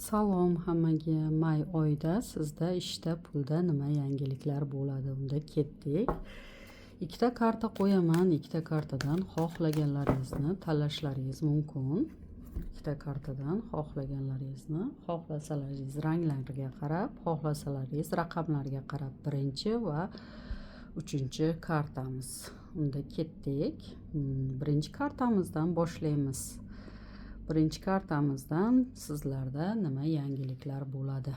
Salom hammaga. May oyida sizda ishda, pulda nima yangiliklar bo'ladi? Unda ketdik. Ikkita karta qo'yaman. Ikkita kartadan xohlaganlaringizni tanlashlaringiz mumkin. Ikkita kartadan xohlaganlaringizni, xohlasalaringiz ranglarga qarab, xohlasalaringiz raqamlarga qarab, birinchi va uchinchi kartamiz. Unda ketdik. Birinchi kartamizdan boshlaymiz. Birinchi kartamizdan sizlarda nima yangiliklar bo'ladi?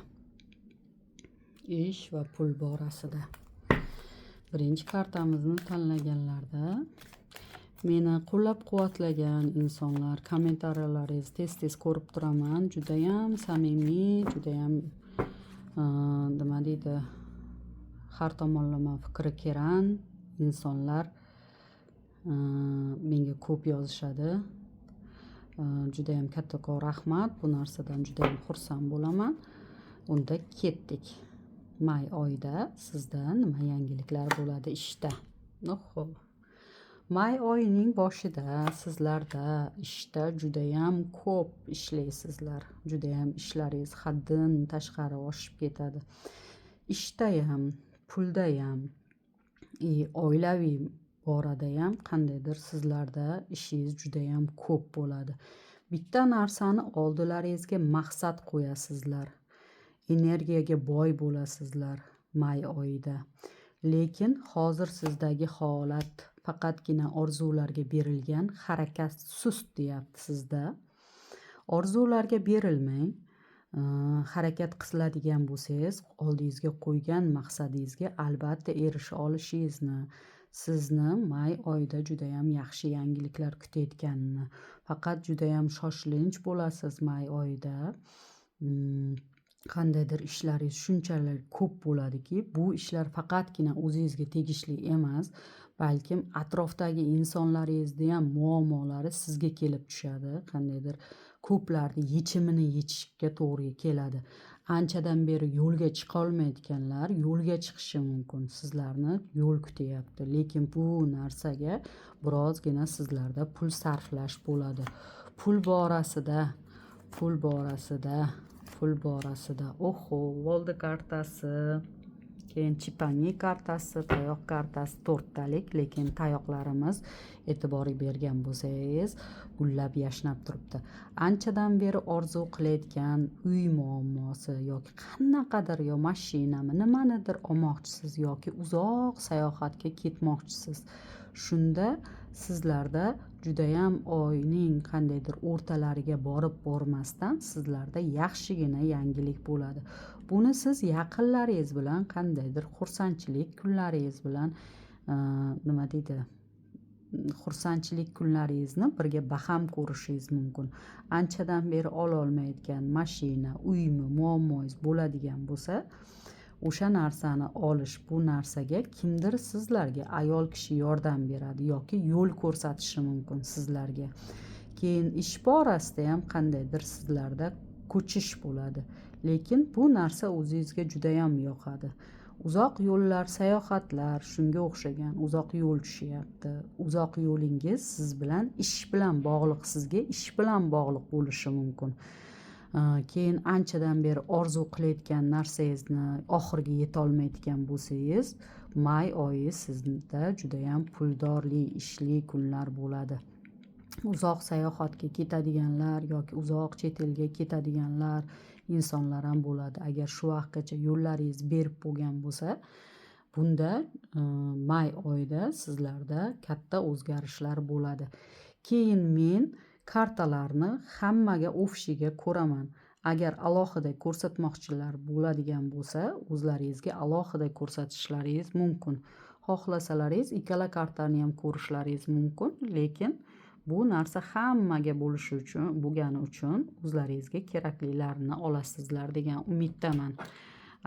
Ish va pul borasida. Birinchi kartamizni tanlaganlarda, meni qo'llab-quvvatlagan insonlar, kommentariyalaringizni tez-tez ko'rib turaman. Judayam samimiy, judayam, nima deydi, har tomonlama fikri keran insonlar menga ko'p yozishadi. Judayam kattakon rahmat. Bu narsadan judayam xursand bo'laman. Unda ketdik. May oyida sizda nima yangiliklar bo'ladi ishda? Oho. May oyining boshida sizlarda ishda judayam ko'p ishlaysizlar. Judayam ishlaringiz haddan tashqari oshib ketadi. Ishdayam, puldayam, и oilaviy boradayam qandaydir sizlarda ishingiz judayam ko'p bo'ladi. Bitta narsani oldilaringizga maqsad qo'yasizlar. Energiyaga boy bo'lasizlar may oyida. Lekin hozir sizdagi holat faqatgina orzularga berilgan, harakat sust deyapti sizda. Orzularga berilmang. Harakat qiladigan bo'lsangiz, oldingizga qo'ygan maqsadingizga albatta erisha olishingizni, sizni may oyida judayam yaxshi yangiliklar kutayotganini, faqat judayam shoshilinch bo'lasiz may oyida. Qandaydir ishlaringiz shunchalik ko'p bo'ladiki, bu ishlar faqatgina o'zingizga tegishli emas, balkim atrofdagi insonlaringizniyam muammolari sizga kelib tushadi. Qandaydir ko'plarni yechimini yechishga to'g'ri keladi. Anchadan beri yo'lga chiqolmayotganlar yo'lga chiqishi mumkin. Sizlarni yo'l kutyapti. Lekin bu narsaga birozgina sizlarda pul sarflash bo'ladi. Pul borasida, pul borasida, pul borasida. Oho, Волды kartasi, keyin Chipani kartasi, tayoq kartasi to'rttalik, lekin tayoqlarimiz, e'tibor bergan bo'lsangiz, gullab yashnab turibdi. Anchadan beri orzu qilayotgan uy muammosi yoki qanaqadir yo mashinami, nimanidir olmoqchisiz yoki uzoq sayohatga ketmoqchisiz. Shunda sizlarda judayam oyning qandaydir o'rtalariga borib bormasdan sizlarda yaxshigina yangilik bo'ladi. Buni siz yaqinlaringiz bilan qandaydir xursandchilik kunlaringiz bilan, nima deydi, xursandchilik kunlaringizni birga baham ko'rishingiz mumkin. Anchadan beri ololmayotgan mashina, uymi, muammoyingiz bo'ladigan bo'lsa, o'sha narsani olish, bu narsaga kimdir sizlarga ayol kishi yordam beradi yoki yo'l ko'rsatishi mumkin sizlarga. Keyin ish borasida ham qandaydir sizlarda ko'chish bo'ladi. Lekin bu narsa o'zingizga judayam yoqadi. Uzoq yo'llar, sayohatlar, shunga o'xshagan uzoq yo'l tushyapti. Uzoq yo'lingiz siz bilan ish bilan bog'liq, sizga ish bilan bog'liq bo'lishi mumkin. Keyin anchadan beri orzu qilayotgan narsangizni oxiriga yetolmayotgan bo'lsangiz, may oyi sizda judayam puldorli, ishli kunlar bo'ladi. Uzoq sayohatga ketadiganlar yoki uzoq chet elga ketadiganlar insonlar ham bo'ladi. Agar shu vaqtgacha yo'llaringiz berib bo'lgan bo'lsa, bunda may oyida sizlarda katta o'zgarishlar bo'ladi. Keyin men kartalarni hammaga общий ga ko'raman. Agar alohida ko'rsatmoqchilar bo'ladigan bo'lsa, o'zlaringizga alohida ko'rsatishlaringiz mumkin. Xohlasalaringiz, ikkala kartani ham ko'rishlaringiz mumkin, lekin bu narsa hammaga bo'lishi uchun bo'lgani uchun o'zlaringizga keraklilarini olasizlar degan umiddaman.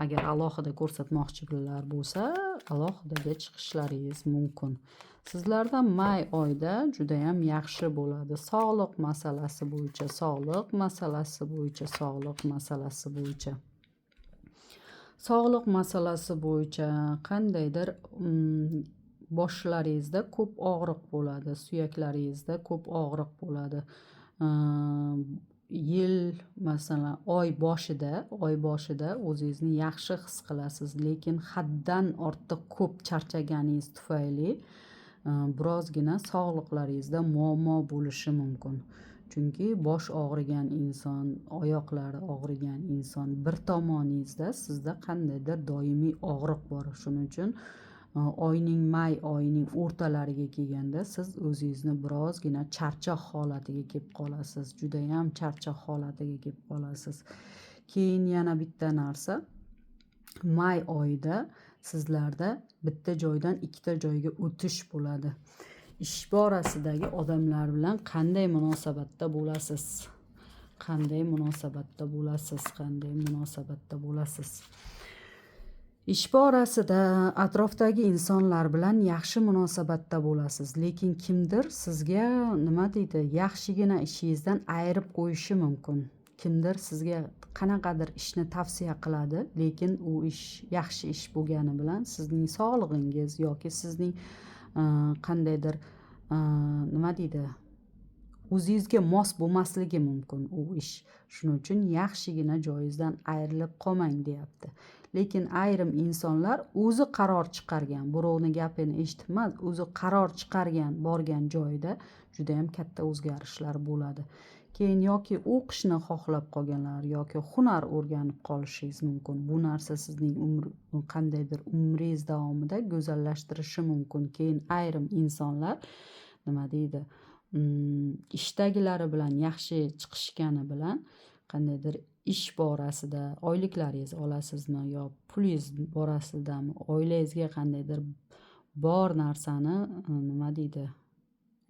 Agar alohida ko'rsatmoqchilar bo'lsa, alohidaga chiqishlaringiz mumkin. Sizlarda may oyida judayam yaxshi bo'ladi. Sog'liq masalasi bo'yicha, sog'liq masalasi bo'yicha, sog'liq masalasi bo'yicha. Sog'liq masalasi bo'yicha qandaydir boshlaringizda ko'p og'riq bo'ladi, suyaklaringizda ko'p og'riq bo'ladi. Yil, masalan, oy boshida o'zingizni yaxshi his qilasiz, lekin haddan ortiq ko'p charchaganingiz tufayli birozgina sog'liqlaringizda muammo bo'lishi mumkin. Chunki bosh og'rigan inson, oyoqlari og'rigan inson, bir tomoningizda sizda qandaydir doimiy og'riq bor. Shuning uchun oyning, may oyining o'rtalariga kelganda siz o'zingizni birozgina charchoq holatiga kelib qolasiz, judayam charchoq holatiga kelib qolasiz. Keyin yana bitta narsa: may oyida sizlarda bitta joydan ikkita joyga o'tish bo'ladi. Ish borasidagi odamlar bilan qanday munosabatda bo'lasiz? Qanday munosabatda bo'lasiz? Qanday munosabatda bo'lasiz? Ish borasida atrofdagi insonlar bilan yaxshi munosabatda bo'lasiz, lekin kimdir sizga, nima deydi, yaxshigina ishingizdan ayirib qo'yishi mumkin. Kimdir sizga qanaqadir ishni tavsiya qiladi, lekin u ish yaxshi ish bo'lgani bilan sizning sog'lig'ingiz yoki sizning qandaydir, nima deydi, o'zingizga mos bo'lmasligi mumkin u ish. Shuning uchun yaxshigina joyingizdan ayrilib qolmang, deyapti. Lekin ayrim insonlar o'zi qaror chiqargan, birovni gapini eshitib emas, o'zi qaror chiqargan, borgan joyida judayam katta o'zgarishlar bo'ladi. Keyin yoki o'qishni xohlab qolganlar yoki hunar o'rganib qolishingiz mumkin. Bu narsa sizning umr, qandaydir umringiz davomida go'zallashtirishi mumkin. Keyin ayrim insonlar, nima deydi, ishdagilari bilan yaxshi chiqishgani bilan qandaydir ish borasida oyliklaringizni olasizmi yo pulingiz borasidami, oilangizga qandaydir bor narsani, nima deydi,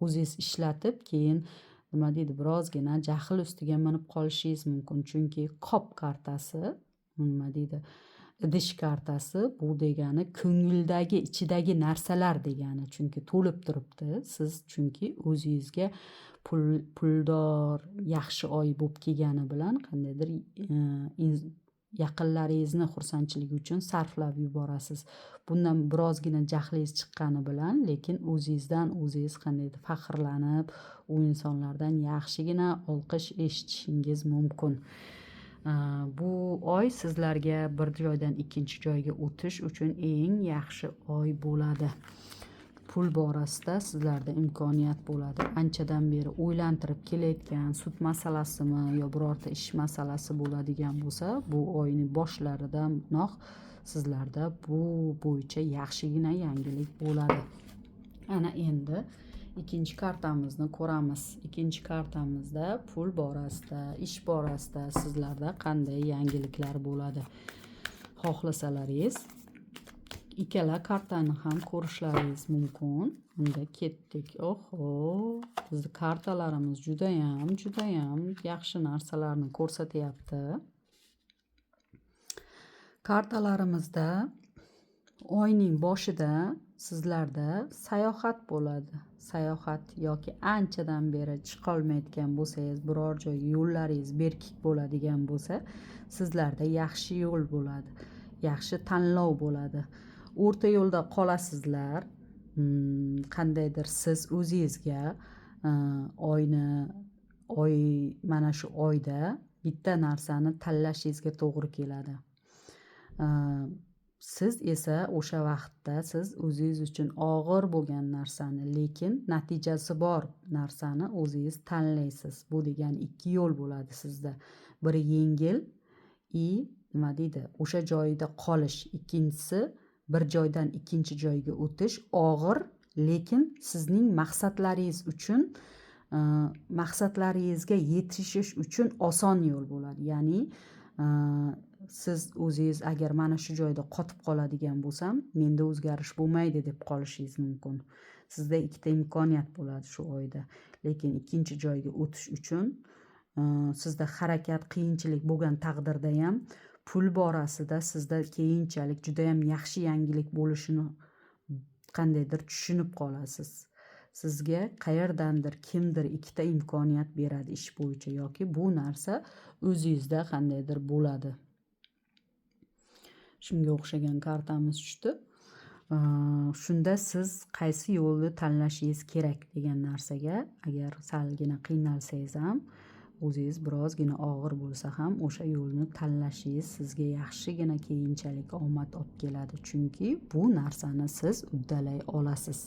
o'zingiz ishlatib, keyin, nima deydi, birozgina jahl ustiga minib qolishingiz mumkin. Chunki qop kartasi, nima deydi, idish kartasi, bu degani ko'ngildagi, ichidagi narsalar degani, chunki to'lib turibdi siz. Chunki o'zingizga pul, puldor, yaxshi oy bo'lib kelgani bilan qandaydir yaqinlaringizni xursandchiligi uchun sarflab yuborasiz. Bundan birozgina jahlingiz chiqqani bilan, lekin o'zingizdan o'zingiz qandaydir faxrlanib, u insonlardan yaxshigina olqish eshitishingiz mumkin. Bu oy sizlarga bir joydan ikkinchi joyga o'tish uchun eng yaxshi oy bo'ladi. Pul borasida sizlarda imkoniyat bo'ladi. Anchadan beri o'ylantirib kelayotgan sud masalasimi yo birorta ish masalasi bo'ladigan bo'lsa, bu oyni boshlarидanoq sizlarda bu bo'yicha yaxshigina yangilik bo'ladi. Ana endi ikkinchi kartamizni ko'ramiz. Ikkinchi kartamizda pul borasida, ish borasida sizlarda qanday yangiliklar bo'ladi? Xohlasalaringiz, ikkala kartani ham ko'rishlaringiz mumkin. Unda ketdik. Oho, bizni kartalarimiz judayam, judayam yaxshi narsalarni ko'rsatyapti. Kartalarimizda oyning boshida sizlarda sayohat bo'ladi. Sayohat yoki anchadan beri chiqolmayotgan bo'lsangiz, biror joyga yo'llaringiz berkik bo'ladigan bo'lsa, sizlarda yaxshi yo'l bo'ladi, yaxshi tanlov bo'ladi. O'rta yo'lda qolasizlar. Qandaydir siz o'zingizga oyni, oy, mana shu oyda bitta narsani tanlashingizga to'g'ri keladi. Siz esa o'sha vaqtda siz o'zingiz uchun og'ir bo'lgan narsani, lekin natijasi bor narsani o'zingiz tanlaysiz. Bu degani ikki yo'l bo'ladi sizda: biri yengil и, nima deydi, o'sha joyida qolish, ikkinchisi bir joydan ikkinchi joyga o'tish, og'ir, lekin sizning maqsadlaringiz uchun, maqsadlaringizga yetishish uchun oson yo'l bo'ladi. Ya'ni siz o'zingiz agar mana shu joyda qotib qoladigan bo'lsam, menda o'zgarish bo'lmaydi, deb qolishingiz mumkin. Sizda ikkita imkoniyat bo'ladi shu oyda, lekin ikkinchi joyga o'tish uchun sizda harakat, qiyinchilik bo'lgan taqdirda ham pul borasida sizda keyinchalik judayam yaxshi yangilik bo'lishini qandaydir tushunib qolasiz. Sizga qayerdandir kimdir ikkita imkoniyat beradi ish bo'yicha yoki bu narsa o'zingizda qandaydir bo'ladi. Shunga o'xshagan kartamiz tushdi. Shunda siz qaysi yo'lni tanlashingiz kerak degan narsaga agar salgina qiynalsangiz ham O'zingiz birozgina og'ir bo'lsa ham o'sha yo'lni tanlashingiz sizga yaxshigina keyinchalik omad olib keladi, chunki bu narsani siz uddalay olasiz.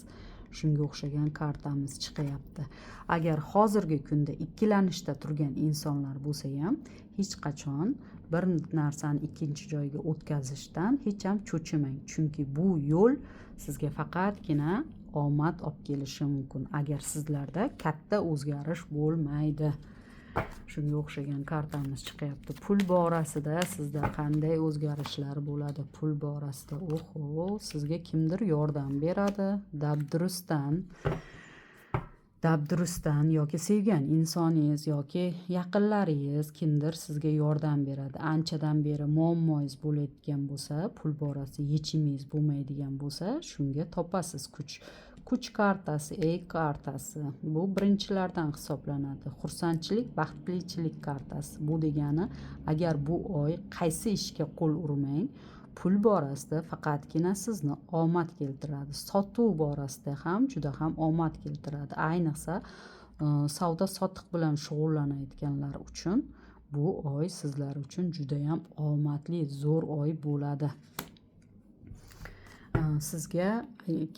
Shunga o'xshagan kartamiz chiqyapti. Agar hozirgi kunda ikkilanishda turgan insonlar bo'lsa ham, hech qachon bir narsani ikkinchi joyga o'tkazishdan hech ham cho'chimang, chunki bu yo'l sizga faqatgina omad olib kelishi mumkin, agar sizlarda katta o'zgarish bo'lmaydi. Shunga o'xshagan kartamiz chiqyapti. Pul borasida sizda qanday o'zgarishlar bo'ladi? Pul borasida, oho, sizga kimdir yordam beradi dabdurustdan, dabdurustdan, yoki sevgan insoningiz, yoki yaqinlaringiz, kimdir sizga yordam beradi. Anchadan beri muammoyingiz bo'layotgan bo'lsa, pul borasida yechimingiz bo'lmaydigan bo'lsa, shunga topasiz kuch. Kuch kartasi, E kartasi, bu birinchilardan hisoblanadi. Xursandchilik, baxtlichilik kartasi. Bu degani, agar bu oy qaysi ishga qo'l urmang, pul borasida faqatgina sizni omad keltiradi. Sotuv borasida ham juda ham omad keltiradi. Ayniqsa savdo sotiq bilan shug'ullanayotganlar uchun bu oy sizlar uchun judayam omadli, zo'r oy bo'ladi. Sizga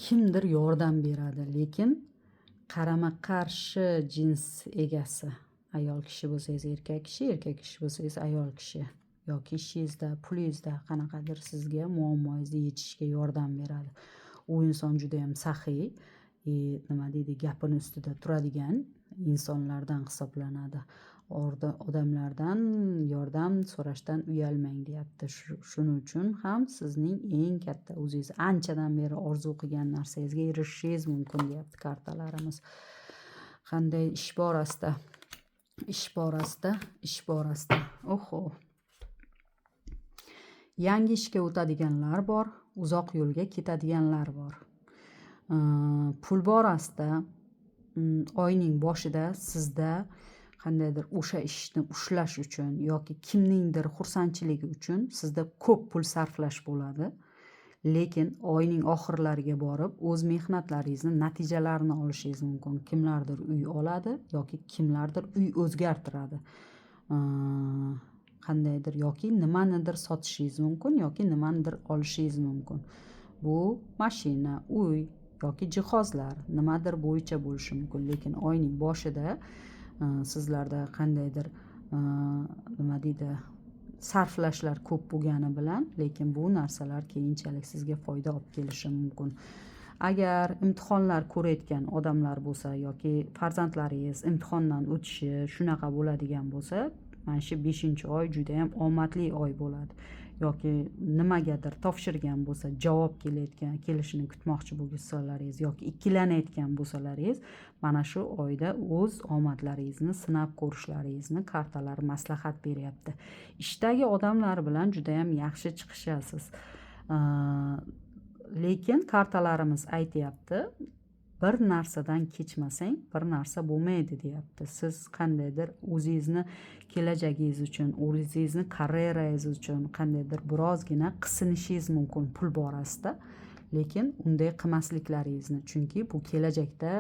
kimdir yordam beradi, lekin qarama qarshi jins egasi, ayol kishi bo'lsangiz, erkak kishi, erkak kishi bo'lsangiz, ayol kishi, yoki ishingizda, pulingizda qanaqadir sizga muammoyingizni yechishga yordam beradi. U inson judayam saxiy и, nima deydi, gapini ustida turadigan insonlardan hisoblanadi. Odamlardan yordam so'rashdan uyalmang, deyapti. Shuning uchun ham sizning eng katta, o'zingiz anchadan beri orzu qilgan narsangizga erishishingiz mumkin, deyapti kartalarimiz. Qanday ish borasida? Ish borasida, ish borasida, oho, yangi ishga o'tadiganlar bor, uzoq yo'lga ketadiganlar bor. Pul borasida oyning boshida sizda qandaydir o'sha ishni ushlash uchun yoki kimningdir xursandchiligi uchun sizda ko'p pul sarflash bo'ladi, lekin oyning oxirlariga borib o'z mehnatlaringizni natijalarini olishingiz mumkin. Kimlardir uy oladi yoki kimlardir uy o'zgartiradi qandaydir, yoki nimanidir sotishingiz mumkin, yoki nimanidir olishingiz mumkin. Bu mashina, uy yoki jihozlar, nimadir bo'yicha bo'lishi mumkin. Lekin oyning boshida sizlarda qandaydir, nima deydi, sarflashlar ko'p bo'lgani bilan, lekin bu narsalar keyinchalik sizga foyda olib kelishi mumkin. Agar imtihonlar ko'rayotgan odamlar bo'lsa yoki farzandlaringiz imtihondan o'tishi shunaqa bo'ladigan bo'lsa, mana shu beshinchi oy judayam omadli oy bo'ladi. Yoki nimagadir topshirgan bo'lsa, javob kelayotgan, kelishini kutmoqchi bo'lsalaringiz yoki ikkilanayotgan bo'lsalaringiz, mana shu oyda o'z omadlaringizni sinab ko'rishlaringizni kartalar maslahat beryapti. Ishdagi odamlar bilan judayam yaxshi chiqishasiz, lekin kartalarimiz aytyapti, bir narsadan kechmasang, bir narsa bo'lmaydi, deyapti. Siz qandaydir o'zingizni kelajagingiz uchun, o'zingizni karyerangiz uchun qandaydir birozgina qisinishingiz mumkin pul borasida, lekin unday qilmasliklaringizni, chunki bu kelajakda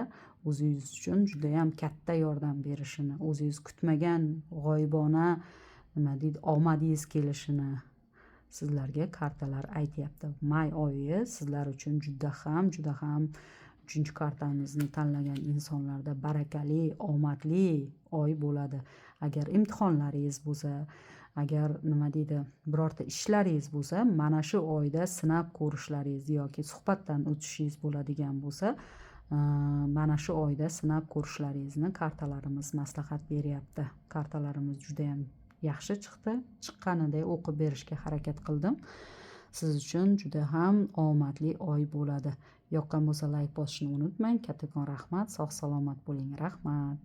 o'zingiz uchun judayam katta yordam berishini, o'zingiz kutmagan g'oyibona, nima deydi, omadingiz kelishini sizlarga kartalar aytyapti. May oyi sizlar uchun juda ham, juda ham uchinchi kartamizni tanlagan insonlarda barakali, omadli oy bo'ladi. Agar imtihonlaringiz bo'lsa, agar, nima deydi, birorta ishlaringiz bo'lsa, mana shu oyda sinab ko'rishlaringiz yoki suhbatdan o'tishingiz bo'ladigan bo'lsa, mana shu oyda sinab ko'rishlaringizni kartalarimiz maslahat beryapti. Kartalarimiz judayam yaxshi chiqdi, chiqqaniday o'qib berishga harakat qildim. Siz uchun juda ham omadli oy bo'ladi. Yoqqan bo'lsa, layk bosishni unutmang. Kattakon rahmat, sog' salomat bo'ling, rahmat.